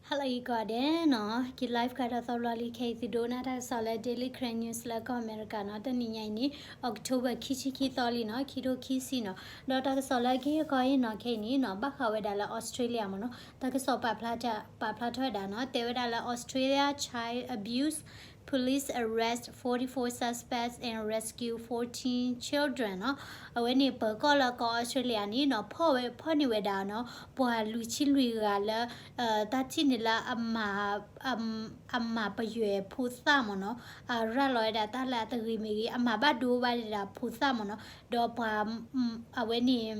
ဟါလၢအဂ့ၤကိးဂၤဒဲးနီၤ, က့ၤ live ကဒီးသီဘျီလံ ခဲအံၤသုဒိကနၣ်တၢ်ကစီၣ်လၢ Daily Karen News လၢကီၢ်အမဲရကၤနီၤ, တနံၤညါအံၤန့ၣ် October ခံဆံခံသီလံနီၤ, ခံထိခံဆံနီၤ, ဒီးတၢ်ကစီၣ်လၢအဂ့ၢ်အကျိၤအံၤနီၤ ခဲအံၤန့ၣ်နီၤ ဘၣ်ဃးဝဲဒၣ်လၢ Australia မ့ၢ်နီၤ, တၢ်ကစီၣ်ပာ်ဖျါထီၣ်ဝဲဒၣ်နီၤ, တဲဝဲဒၣ်လၢ Australia child abuse, police arrest forty-four suspects and rescue fourteen children နီၤ, အဝဲန့ၣ်ပၢၤကီၢ်လၢကီၢ် Australia န့ၣ်နီၤ ဖီၣ်ဝဲ ဖီၣ်န့ၢ်ဝဲဒၣ်နီၤ ပှၤလွံၢ်ဆံလွံၢ်ဂၤလၢ တၢ်ထံၣ်န့ၣ်လၢအမၤ အမၤပယွဲၤဖိသၣ်မ့ၢ်နီၤ, အရၤလီၤဝဲဒၣ်တၢ်လၢအတဂ့ၤမ့ၢ်ဂ့ၤ အမၤဘၣ်ဒိဘၣ်ဒၣ်ဖိသၣ်မ့ၢ်နီၤ, ဒီးပှၤ အဝဲန့ၣ်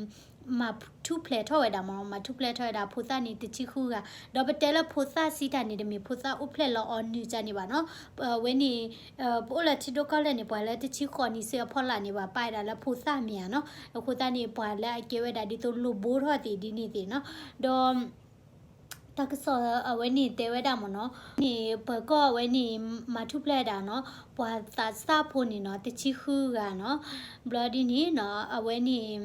မၤထူၣ်ဖျဲးထီၣ်ဝဲဒၣ်မ့ၢ်နီၤ, မၤထူၣ်ဖျဲးထီၣ်ဝဲဒၣ်ဖိသၣ်န့ၣ် တဆံဃုဂၤ, ဒီးပတဲလၢဖိသၣ်စံးတၢ်န့ၣ် တမ့ၢ်ဖိသၣ်အိၣ်ဖျဲၣ်လီၤအီၤနုာ်ကန့ၣ်ဘၣ်နီၤ, အဝဲန့ၣ် ပအိၣ်လၢထံဒိၣ်ကီၢ်လဲၢ်န့ၣ် ပှၤလၢတဆံဃိးနံၣ်ဆူအဖီလာ်န့ၣ် ပှၤပာ်ဝဲဒၣ်လၢဖိသၣ်မ့ၢ်ဧါနီၤ, အဃိသတးန့ၣ် ပှၤလၢအကဲဝဲဒၣ်ဒ်သိးလိာ်ဘိထီၣ်သ့ၣ်ဒ်န့ၣ်သ့ၣ်နီၤ, ဒီး တၢ်ကစီၣ်အဝဲန့ၣ်တဲဝဲဒၣ်မ့ၢ်နီၤ, န့ၣ်ပၢၤကီၢ်အဝဲန့ၣ် မၤထူၣ်ဖျဲးဒၣ်နီၤ, ပှၤသးစၢ်ဖိန့ၣ်နီၤ တဆံဃုဂၤနီၤ, ဘျီဒ်န့ၣ်နီၤ အဝဲန့ၣ်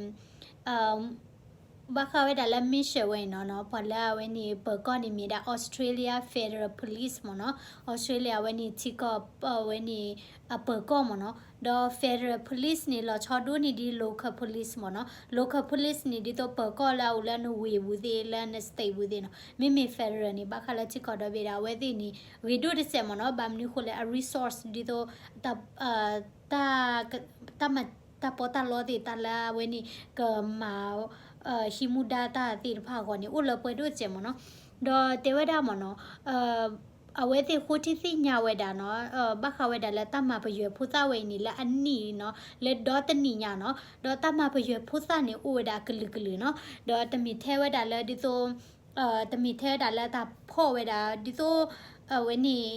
ဘၣ်ဃးဝဲဒၣ်လၢ မ့ၢ်ရှဲဝဲအံၤနီၤနီၤ, ပှၤလၢအဝဲန့ၣ် ပၢၤကီၢ်န့ၣ်မ့ၢ်ဒၣ် Australia Federal Police မ့ၢ်နီၤ, Australia အဝဲန့ၣ်ထံကီၢ်အဝဲန့ၣ် အပၢၤကီၢ်မ့ၢ်နီၤ, ဒီး Federal Police န့ၣ် လီၤဆီဒိၣ်န့ၢ်ဒ် local police မ့ၢ်နီၤ, local police န့ၣ် ဒ်သိးပၢၤကီၢ်လၢအအိၣ်လၢနဝ့ၢ်ပူၤသ့ၣ် လၢန state ပူၤသ့ၣ်နီၤ, မ့မ့ၢ် federal န့ၣ် ဘၣ်ဃးလၢထံကီၢ်ဒီဘ့ၣ်ဒီး အဝဲသ့ၣ်န့ၣ် ဂ့ၤဒိၣ်တစဲးမ့ၢ်နီၤ, ဘၣ်မနုၤဃိလဲၣ် အ resource ဒ်သိး တၢ် တၢ်မၤ တၢ်ပီးတၢ်လီသ့ၣ် တၢ်လၢအဝဲန့ၣ် ကမၤ ဟံးမူဒါတၢ်သ့ၣ်တဖၣ်အဂီၢ်န့ၣ် အိၣ်လၢပှဲၤဒိၣ်စဲးမ့ၢ်နီၤ, ဒီးတဲဝဲဒၣ်မ့ၢ်နီၤ အဝဲသ့ၣ်ဃိထံသ့ၣ်ညါဝဲဒၣ်နီၤ ဘၣ်ဃးဝဲဒၣ်လၢတၢ်မၤပယွဲၤဖိသၣ်ဝဲအံၤန့ၣ် လၢအနံၣ်နီၤ လၢဒီတနံၣ်ညါနီၤ, ဒီးတၢ်မၤပယွဲၤဖိသၣ်န့ၣ် အိၣ်ဝဲဒၣ်အကလုာ်ကလုာ်နီၤ, ဒီးတမ့ၢ်ထဲဝဲဒၣ်လၢဒ်သိး တမ့ၢ်ထဲဝဲဒၣ်လၢတၢ်ဖီၣ်ဝဲဒၣ် ဒ်သိး အဝဲန့ၣ်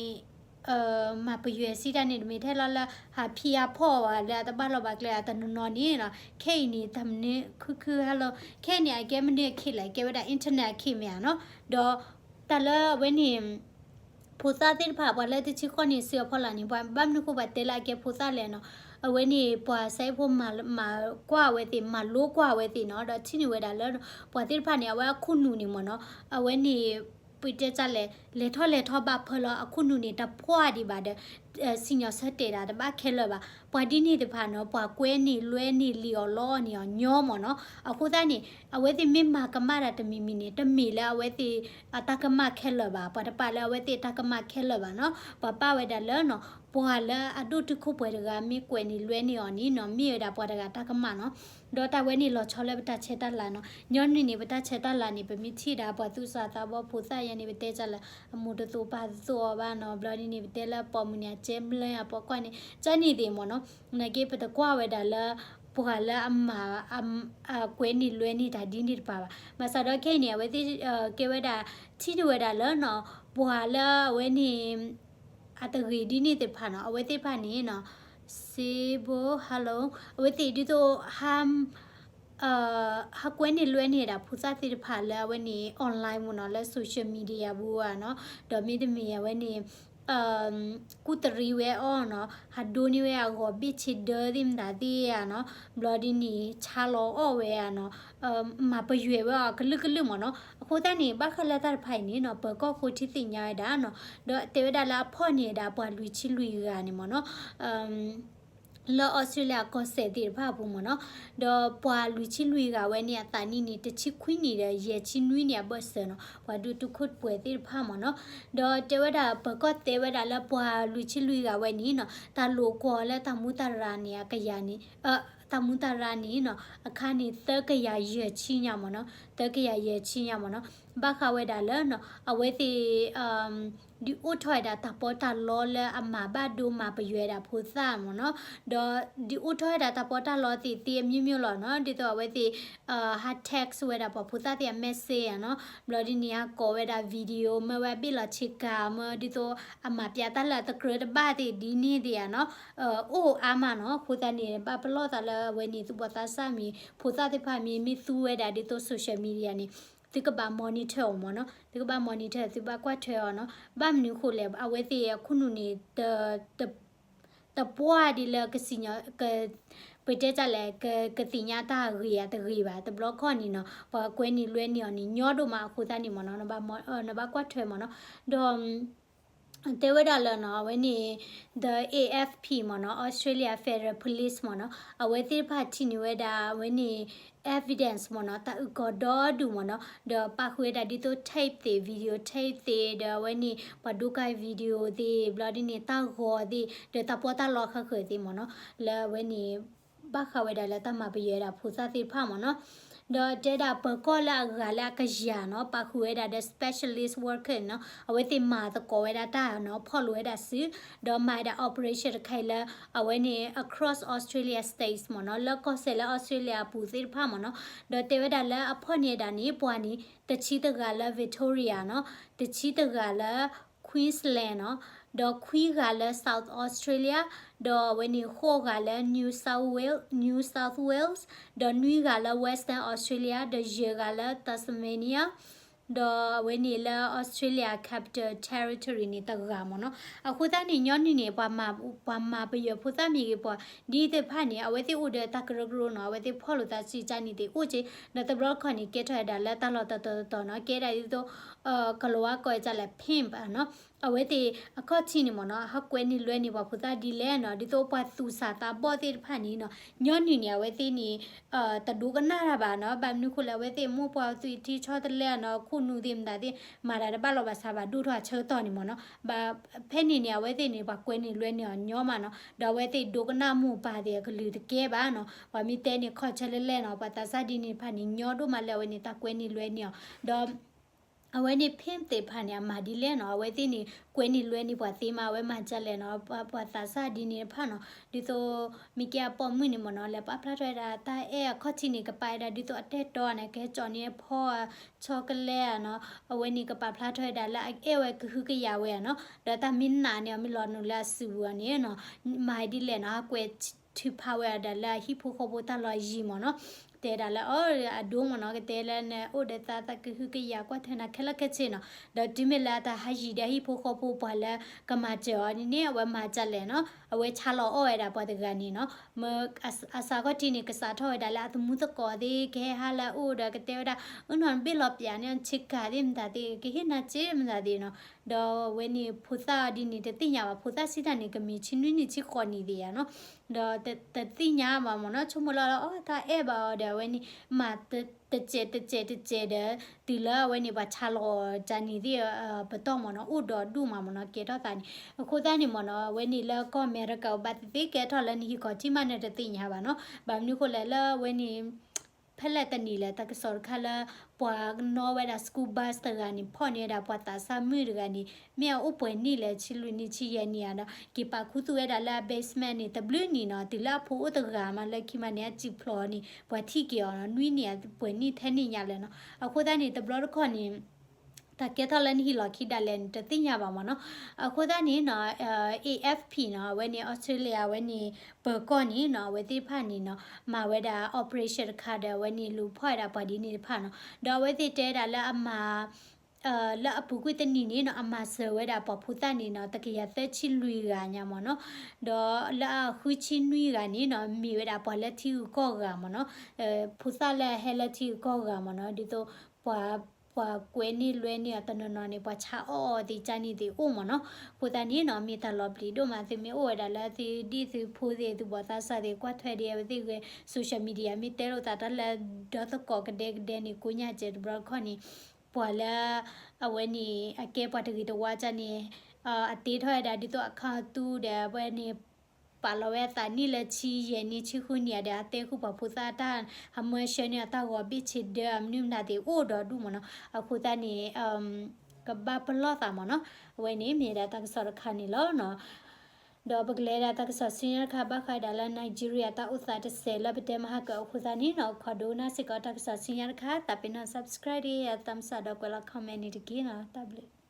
မၤပယွဲၤစံးတၢ်န့ၣ် တမ့ၢ်ထဲလီၤလၢ ဟးဖံးဟးဖီၣ်ဝဲလၢအတဘၣ်လီၢ်ဘၣ်ကျဲ အတနီၤနီၤန့ၣ်နီၤ, ခဲအံၤန့ၣ် တၢ်မနုၤခုခုဟဲလီၤ ခဲအံၤန့ၣ် အကဲမနုၤအခ့လဲၣ် ကဲဝဲဒၣ် internet အခ့မ့ၢ်ဧါနီၤ, ဒီးတၢ်လၢအဝဲန့ၣ် ဖိသၣ်သ့ၣ်တဖၣ် ပှၤလၢတဆံဃိးနံၣ်ဆူအဖီလာ်န့ၣ် ပှၤဘၣ်မနုၤဃိပှၤတဲလၢအကဲဖိသၣ်လဲၣ်နီၤ, အဝဲန့ၣ် ပှၤစဲးဖိမၤကွၢ်ဝဲသ့ၣ် မၤလိကွၢ်ဝဲသ့ၣ်နီၤ, ဒီးထံၣ်န့ၢ်ဝဲဒၣ်လၢ ပှၤသ့ၣ်တဖၣ်န့ၣ် အဝဲအခိၣ်နူာ်န့ၣ်မ့ၢ်နီၤ, အဝဲန့ၣ် ပတဲတၢ်လဲၣ် လဲၤထီၣ်လဲၤထီၣ်ဘၣ်ဖၢလီၤ အခိၣ်နူာ်န့ၣ် တပှၢ်ဒံးဘၣ်ဒီး စံၣ်ညီၣ်ဆၢတဲာ်ဒၣ်တဘၣ်ခဲလၢာ်ဘၣ်, ပှၤဒ်န့ၣ်တဖၣ်နီၤ ပှၤကွဲန့ၢ်လွဲန့ၢ်လံာ်အီၣ်လီအီၣ်န့ၣ် အီၣ်ညီမ့ၢ်နီၤ, အဃိသတးန့ၣ် အဝဲသ့ၣ်မ့ၢ်မၤကမၣ်တၢ်တမံၤမံၤန့ၣ် တမ့ၢ်လၢအဝဲသ့ၣ်အတၢ်ကမၣ်ခဲလၢာ်ဘၣ်, ပှၤတပာ်လၢအဝဲသ့ၣ်အတၢ်ကမၣ်ခဲလၢာ်ဘၣ်နီၤ, ပှၤပာ်ဝဲဒၣ်လၢနီၤ ပှၤလၢအဒိၣ်တုာ်ခိၣ်ပှဲၤတဂၤ မ့ၢ်ကွဲးန့ၢ်လွဲန့ၢ်အီၤန့ၣ်နီၤ မ့ၢ်ဝဲဒၣ်ပှၤတဂၤတၢ်ကမၣ်နီၤ, ဒီးတၢ်ဝဲန့ၣ်လီၤဆီလၢပတၢ်ဆဲးတၢ်လၤနီၤ, ညီနုၢ်န့ၣ် ပတၢ်ဆဲးတၢ်လၤန့ၣ် ပမ့ၢ်ထံၣ်ဒၣ်ပှၤသူၣ်စၢ်သးဘီၣ်ဖိသၣ်ယါန့ၣ် ပတဲတၢ်လၢ အမိၢ်တသိးပၢ်တသိးအီၤဘၣ်နီၤ, ဘျီဒ်န့ၣ် ပတဲလၢပိာ်မုၣ်န့ၣ် အကဲမလၢအပိာ်ခွါန့ၣ် ကန့ၣ်သ့ၣ်မ့ၢ်နီၤ, နာ်က့ပတကွၢ်ဝဲဒၣ်လၢ ပှၤလၢအမၤ အကွဲးန့ၢ်လွဲန့ၢ်တၢ်ဒ်န့ၣ်တပၤဘၣ်, ဘၣ်ဆၣ်ဒီးခဲအံၤန့ၣ် အဝဲသ့ၣ်ကဲဝဲဒၣ် ထံၣ်န့ၢ်ဝဲဒၣ်လၢနီၤ ပှၤလၢအဝဲန့ၣ် အတဂ့ၤဒ်န့ၣ်သ့ၣ်တဖၣ်နီၤ အဝဲသ့ၣ်တဖၣ်န့ၣ်နီၤ စ့ဘိ hello အဝဲသ့ၣ်ဒ်သိး ဟးကွဲးန့ၢ်လွဲန့ၢ်ဒၣ်ဖိသၣ်သ့ၣ်တဖၣ်လၢအဝဲန့ၣ် online မ့ၢ်နီၤ လၢ social media ပူၤဧါနီၤ, ဒီးမ့တမ့ၢ်အဝဲန့ၣ် ကူၣ်တရံးဝဲအီၤနီၤ, ဟးဒိန့ၢ်ဝဲအဂီၤဘ့ၣ်ဆ့ဒၢသ့ၣ်မတၤသ့ၣ်ဧါနီၤ, ဘျီဒ်န့ၣ် ဆါလီၤအီၣ်ဝဲဧါနီၤ, မၤပယွဲၤဝဲအီၤကလုာ်ကလုာ်မ့ၢ်နီၤ, အဃိသတးန့ၣ် ဘၣ်ဃးလၢတၢ်တဖၣ်အံၤန့ၣ်နီၤ ပၢၤကီၢ်ဃိထံသ့ၣ်ညါဝဲဒၣ်နီၤ, ဒီးတဲဝဲဒၣ်လၢအဖီၣ်န့ၢ်ဝဲဒၣ်ပှၤလွံၢ်ဆံလွံၢ်ဂၤန့ၣ်မ့ၢ်နီၤ လၢအီစထြ့လယါကီၢ်စဲၣ်သ့ၣ်တဖၣ်အပူၤမ့ၢ်နီၤ, ဒီးပှၤလွံၢ်ဆံလွံၢ်ဂၤဝဲန့ၣ် အသးနံၣ်န့ၣ် တဆံခွံနံၣ်ဒီးယဲၢ်ဆံနွံနံၣ်အဘၢၣ်စၢၤနီၤ, ပှၤဒိၣ်တုာ်ခိၣ်ပှဲၤသ့ၣ်တဖၣ်မ့ၢ်နီၤ, ဒီးတဲဝဲဒၣ်ပၢၤကီၢ်တဲဝဲဒၣ်လၢပှၤလွံၢ်ဆံလွံၢ်ဂၤဝဲန့ၣ်နီၤ တၢ်လိာ်ကွီၢ်လၢတၢ်မူတၢ်ရၢ်န့ၣ် အကယၤန့ၣ် တၢ်မူတၢ်ရၢ်န့ၣ်နီၤ အခါန့ၣ် သၢကယၤယဲၢ်ဆံညါမ့ၢ်နီၤ, သၢကယၤယဲၢ်ဆံညါမ့ၢ်နီၤ, ဘၣ်ဃးဝဲဒၣ်လၢနီၤ အဝဲသ့ၣ် ဒုးအိၣ်ထီၣ်ဝဲဒၣ်တၢ်ပီးတၢ်လီလၢအမၤဘၣ်ဒိမၤပယွဲဒၣ်ဖိသၣ်မ့ၢ်နီၤ, ဒီးဒုးအိၣ်ထီၣ်ဝဲဒၣ်တၢ်ပီးတၢ်လီသ့ၣ်သ့အမျိုးမျိုးလီၤနီၤ, ဒ်သိးအဝဲသ့ၣ် ဟး text ဝဲဒၣ်ပှၤဖိသၣ်သ့ၣ်အ message နီၤ, ဘျီဒ်န့ၣ် ဟးကိးဝဲဒၣ် video မ့ၢ်ဝဲအဘ့ၣ်လီၤဆ့ကၤ မ့ၢ်ဒ်သိးအမၤပျးတၢ်လၢအတကြၢးတဘၣ်သ့ၣ်ဒ်န့ၣ်သ့ၣ်ဧါနီၤ, အိၣ်အါမးနီၤ, အဃိသတးန့ၣ် ဘၣ်ပလီၢ်သးလၢအဝဲန့ၣ် သူၣ်ဘီၣ်သးစၢ်မ့ၢ် ဖိသၣ်သ့ၣ်တဖၣ်မ့ၢ် မ့ၢ်သူဝဲဒၣ်ဒ်သိး social media န့ၣ် သုကဘၣ် monitor အီၤမ့ၢ်နီၤ, သုကဘၣ် monitor သုဘၣ်ကွၢ်ထွဲအီၤနီၤ, ဘၣ်မနုၤဃိလဲၣ် အဝဲသ့ၣ်အခိၣ်နူာ်န့ၣ် တပှၢ်ဒ်လၢကစံၣ်ညီၣ် က ပတဲတၢ်လဲၣ် ကသ့ၣ်ညါတၢ်ဂ့ၤဧါတဂ့ၤဘၣ် တဘျီခီၣ်န့ၣ်နီၤ ပှၤကွဲန့ၢ်လွဲန့ၢ်အီၤန့ၣ် ညီဒိၣ်မးအဃိသတးန့ၣ်မ့ၢ်နီၤ နဘၣ်ကွၢ်ထွဲမ့ၢ်နီၤ ဒီး တဲဝဲဒၣ်လၢနီၤ အဝဲန့ၣ် the A F P မ့ၢ်နီၤ Australia Federal Police မ့ၢ်နီၤ အဝဲသ့ၣ်တဖၣ်ထံၣ်န့ၢ်ဝဲဒၣ် အဝဲန့ၣ် evidence မ့ၢ်နီၤ တၢ်အုၣ်ကီၤဒီဒူၣ်မ့ၢ်နီၤ ဒီးပာ်ဃုာ်ဝဲဒၣ်ဒ်သိး tape သ့ၣ် video tape သ့ၣ် ဒီးအဝဲန့ၣ် ပှၤဒိကနၣ် video သ့ၣ် ဘျီဒ်န့ၣ် တၢ်ဂီၤသ့ၣ် ဒီးတၢ်ပီးတၢ်လီဃၣ်ဃၢၤသ့ၣ်မ့ၢ်နီၤ လၢအဝဲန့ၣ် ဘၣ်ဃးဝဲဒၣ်လၢတၢ်မၤပယီၤဝဲဒၣ်ဖိသၣ်သ့ၣ်တဖၣ်မ့ၢ်နီၤ ဒီးတဲဒၣ်ပၢၤကီၢ်လၢအဂၤလၢအကယၤနီၤ ပာ်ဃုာ်ဝဲဒၣ်ဒီး specialist worker နီၤ အဝဲသ့ၣ်မၤသကိးဝဲဒၣ်တၢ်နီၤ ဖီၣ်လိာ်ဝဲဒၣ်စု ဒီးမၤဝဲဒၣ် operation တခါအံၤလၢ အဝဲန့ၣ် across Australia states မ့ၢ်နီၤ လၢကီၢ်စဲၣ်လၢ Australia အပူၤသ့ၣ်တဖၣ်မ့ၢ်နီၤ ဒီးတဲဝဲဒၣ်လၢအဖီၣ်န့ၢ်ဝဲဒၣ်န့ၣ် ပှၤန့ၣ် တဆံတဂၤလၢ Victoria နီၤ တဆံတဂၤလၢ Queensland နီၤ ဒီးခွံဂၤလၢ South Australia ဒီးအဝဲန့ၣ် ဃိးဂၤလၢ New South Wales New South Wales ဒီးနွံဂၤလၢ Western Australia ဒီးယဲၢ်ဂၤလၢ Tasmania ဒီးအဝဲန့ၣ်လၢ Australia Capital Territory န့ၣ်တဂၤမ့ၢ်နီၤ အဃိသတးန့ၣ် ညီနုၢ်န့ၣ် ပှၤမၤပယီၤဖိသၣ်မ့ၢ်ဂ့ၤ ပှၤဒ်သ့ၣ်တဖၣ်န့ၣ် အဝဲသ့ၣ်အိၣ်ဒီးတၢ်ကရၢကရိနီၤ အဝဲသ့ၣ်ဖီၣ်လိာ်သးစုကါန့ၣ်သ့ၣ်အိၣ်က့ ဒီးတဘျီတခီၣ်န့ၣ် ကဲထီၣ်ဝဲဒၣ်လၢတၢ်လီၢ်တတီၤတတီၤနီၤ ကဲဒၣ်ဒ်သိး ကလီၤဝါကိးဝဲဒ်လဲၣ် pimp နီၤ အဝဲသ့ၣ်အခီၣ်ထံးန့ၣ်မ့ၢ်နီၤ ဟးကွဲန့ၢ်လွဲန့ၢ်ပှၤဖိသၣ်ဒ်လဲၣ်နီၤ ဒ်သိးပှၤသူၣ်စၢ်သးဘီၣ်သ့ၣ်တဖၣ်န့ၣ်နီၤ ညီနုၢ်န့ၣ် အဝဲသ့ၣ်န့ၣ် တဒိကနၣ်တၢ်ဘၣ်နီၤ ဘၣ်မနုၤဃိလဲၣ် အဝဲသ့ၣ်မိၢ်ပှၢ်သွံၣ်ထံဆီတလဲနီၤ ခိၣ်နူာ်သ့ၣ်မတၤသ့ၣ် မၤတၢ်တဘၣ်လီၤဘၣ်စးဘၣ်ဒိၣ်ထီၣ်အဆၢကတီၢ်န့ၣ်မ့ၢ်နီၤ ဖဲန့ၣ်န့ၣ် အဝဲသ့ၣ်န့ၣ် ပှၤကွဲန့ၢ်လွဲန့ၢ်အီၤညီမးနီၤ ဒီးအဝဲသ့ၣ်ဒိကနၣ်မိၢ်ပၢ်သ့ၣ်အကလုၢ်တကဲဘၣ်နီၤ ပှၤမ့ၢ်တဲန့ၣ်ခီၣ်ဆၢလဲၣ်လဲၣ်နီၤ ပှၤသးစၢ်ဒ်န့ၣ်တဖၣ်န့ၣ် ညီဒိၣ်မးလၢအဝဲန့ၣ်တၢ်ကွဲန့ၢ်လွဲန့ၢ်အီၤ ဒီး အဝဲန့ၣ် pimp သ့ၣ်တဖၣ်န့ၣ် အမၤဒ်လဲၣ်နီၤ အဝဲသ့ၣ်န့ၣ် ကွဲန့ၢ်လွဲန့ၢ်ပှၤသ့မး အဝဲမၤဒ်လဲၣ်နီၤ ပှၤသးစၢ်ဒ်န့ၣ်တဖၣ်နီၤ ဒ်သိး မ့ၢ်ကဲအပိာ်မုၣ်န့ၣ်မ့ၢ်နီၤ လဲၤပာ်ဖျါထီၣ်ဝဲဒၣ်တၢ်အဲၣ်အခီၣ်ထံးန့ၣ် ကပာ်ဝဲဒၣ်ဒ်သိးအတဲာ်တီန့ၣ် ကဟဲကၠီန့ၢ်အဖီအ chocolate နီၤ အဝဲန့ၣ်ကပာ်ဖျါထီၣ်ဝဲဒၣ်လၢအအဲၣ်ဝဲကဟုကယာ်ဝဲနီၤ ဒီးတၢ်မ့ၢ်နာ်န့ၣ် အမ့ၢ်လီၤနုာ်လၢအစုပူၤအီၤန့ၣ်နီၤ မၤဒ်လဲၣ်နီၤ ဟးကွဲးထုးဖးဝဲဒၣ်လၢအဟံၣ်ဖိဃီဖိတၢ်လီၢ်ယံၤမ့ၢ်နီၤ တဲဒၣ်လၢအီၤအဒိမ့ၢ်နီၤ ကတဲလၢနအိၣ်ဒီးသးသးကဟုကယာ်ကွၢ်ထွဲနၤခဲလၢာ်ခဲဆ့နီၤ ဒီးတုၤမ့ၢ်လၢအတၢ်ဟးယံၤဒီးဟံၣ်ဖိဃီဖိပှၤလၢကမၤစၢၤအီၤန့ၣ်န့ၣ် အဝဲမၤဒ်လဲၣ်နီၤ အဝဲဆါလီၤအီၣ်ဝဲဒၣ်ပှၤတဂၤန့ၣ်နီၤ မ့ၢ်အစးခီၣ်ထံးန့ၣ် ကစးထီၣ်ဝဲဒၣ်လၢအသမူသကိးသ့ၣ် ကဟဲဟးလၢအအိၣ်ဒီးကတဲဝဲဒၣ် အနီၢ်ဘ့ၣ်လီၤပျၢ်န့ၣ် ဆ့ကၤသ့ၣ်မတၤသ့ၣ် ကဟ့ၣ်နၤစ့မတၤသ့ၣ်နီၤ ဒီးအဝဲန့ၣ်ဖိသၣ်အီၤဒ်န့ၣ် တသ့ၣ်ညါဘၣ် ဖိသၣ်စံးတၢ်န့ၣ် ကမ့ၢ်ဆံနွံနံၣ်ဆံဃိးနံၣ်သ့ၣ်ဧါနီၤ ဒီးတသ့ၣ်ညါဘၣ်မ့ၢ်နီၤ ဆိကမိၣ်လၢအီၤတၢ်အဲၣ်ဘၣ်အီၤဒီး အဝဲန့ၣ် မၤတစဲးတစဲးတစဲးဒီး တုၤလၢအဝဲန့ၣ် ပှၤဆါလီၤအီၤတၢ်န့ၣ်သ့ၣ် ပတီၢ်မ့ၢ်နီၤ အိၣ်ဒီးဒူၣ်မးမ့ၢ်နီၤ ကဲထီၣ်သးန့ၣ် အဃိသတးန့ၣ်မ့ၢ်နီၤ အဝဲန့ၣ်လၢကီၢ်အမဲရကၤ ဘၣ်သ့ၣ်သ့ၣ်ကဲထီၣ်လၢနဟံၣ်ခီၣ်ထံးမးန့ၣ်တသ့ၣ်ညါဘၣ်နီၤ ဘၣ်မနုၤဃိလဲၣ်လၢအဝဲန့ၣ် ဖဲလဲၣ်တနံၤလဲၣ် တၢ်ကစီၣ်တခါလၢ ပှၤကနီၣ်ဝဲဒၣ် school bus တဂၤန့ၣ် ဖီၣ်န့ၢ်ဝဲဒၣ်ပှၤသးစၢ်မုၣ်တဂၤန့ၣ် မ့ၢ်အအိၣ်ပှဲၤနံၣ်လဲၣ် ဆံလွံၢ်နံၣ် ဆံယဲၢ်နံၣ်ဧါဒီး က့ၤပာ်ခူသူၣ်ဝဲဒၣ်လၢအ basement န့ၣ် တဘျုးနံၣ်နီၤ တုၤလၢအဖိအိၣ်တဂၤမးလၢခံမးန့ၣ် အစံာ်ဖျိးန့ၣ် ပှၤထံၣ်က့ၤအီၤနီၤ နွံနံၣ်ပှဲၤနံၣ်ထဲနံၣ်ညါလဲၣ်နီၤ အဃိသတးန့ၣ် တဘျီတခီၣ်န့ၣ် တၢ်ကဲထီၣ်လၢနဟံၣ်လီၢ်ခံဒၣ်လဲာ်န့ၣ် တသ့ၣ်ညါဘၣ်မ့ၢ်နီၤ အဃိသတးန့ၣ်နီၤ A F P နီၤ အဝဲန့ၣ် Australia အဝဲန့ၣ် ပၢၤကီၢ်န့ၣ်နီၤ အဝဲသ့ၣ်တဖၣ်န့ၣ်နီၤ မၤဝဲဒၣ် operation တခါဒီး အဝဲန့ၣ်လူၤဖီၣ်ဝဲဒၣ်ပှၤဒ်န့ၣ်တဖၣ်နီၤ ဒီးအဝဲသ့ၣ်တဲဒၣ်လၢအမၤ လၢအပူၤကွံာ်တနံၤန့ၣ်နီၤ အမၤစၢၤဝဲဒၣ်ပှၤဖိသၣ်န့ၣ်နီၤ တကယၤသၢဆံလွံၢ်ဂၤညါမ့ၢ်နီၤ ဒီးလၢအဃုဆံနွံဂၤန့ၣ်နီၤ မ့ၢ်ဝဲဒၣ်ပှၤလၢထံဂုၤကီၢ်ဂၤမ့ၢ်နီၤ ဖိသၣ်လၢအဟဲလၢထံဂုၤကီၢ်ဂၤမ့ၢ်နီၤ ဒ်သိး ပှၤ ပှၤကွဲန့ၢ်လွဲန့ၢ်အီၤတနီၤနီၤန့ၣ် ပှၤဆါအီၣ်အီၤသ့ၣ်ကါန့ၣ်သ့ၣ်အိၣ်မ့ၢ်နီၤ အဃိသတးန့ၣ်နီၤ မ့ၢ်တၢ်လီၤပျံၤဒိၣ်မး သုမ့ၢ်အိၣ်ဝဲဒၣ်လၢသုဒ်သုဖိသ့ၣ် သုဘီၣ်သးစၢ်သ့ၣ် ကွၢ်ထွဲဒ်အဝဲသ့ၣ်ဂ့ၤ social media မ့ၢ်တဲလိာ်သးတၢ်လၢဒီသကိးကဒဲကဒဲန့ၣ် ကိးညါစဲးတဘျီတခီၣ်န့ၣ် ပှၤလၢ အဝဲန့ၣ် အကဲပှၤတဂ့ၤတဝါကါန့ၣ် အတ့ထီၣ်ဝဲဒၣ်ဒ်သိးအခါသူဒီးအဝဲန့ၣ် ပာ်လီၤဝဲအသးနံၣ်လၢဆံယဲၢ်နံၣ်ဆံဃုနံၣ်ဧါဒီး အတဲဃုာ်ပှၤဖိသၣ်တၢ် ဟးမၢဆှၢန့ၢ်အတၢ်ဂီၤဘ့ၣ်ဆ့ဒၢ အမနုၤမတၤသ့ၣ်အိၣ်ဒီးဒူၣ်မ့ၢ်နီၤ အဃိသတးန့ၣ် ကဘၣ်ပလီၢ်သးမ့ၢ်နီၤ အဝဲန့ၣ်မ့ၢ်ဒၣ်တၢ်ကစီၣ်တခါန့ၣ်လီၤနီၤ ဒီးပကလဲၤဒၣ်တၢ်ကစီၣ်ဆူညါတခါ ဘၣ်ဃးဒၣ်လၢ Nigeria တၢ်အိၣ်သးတစဲးလၢပတဲမဟါကအဃိသတးန့ၣ်နီၤ ခီဒိကနၣ်စ့ၢ်ကီးတၢ်ကစီၣ်ဆူညါတခါ သးပ့ၤနီၣ် subscribe ဒ် thumbs up ဒီးကွဲးလီၤ comment န့ၣ်တက့ၢ်နီၤ တၢ်ဘျုး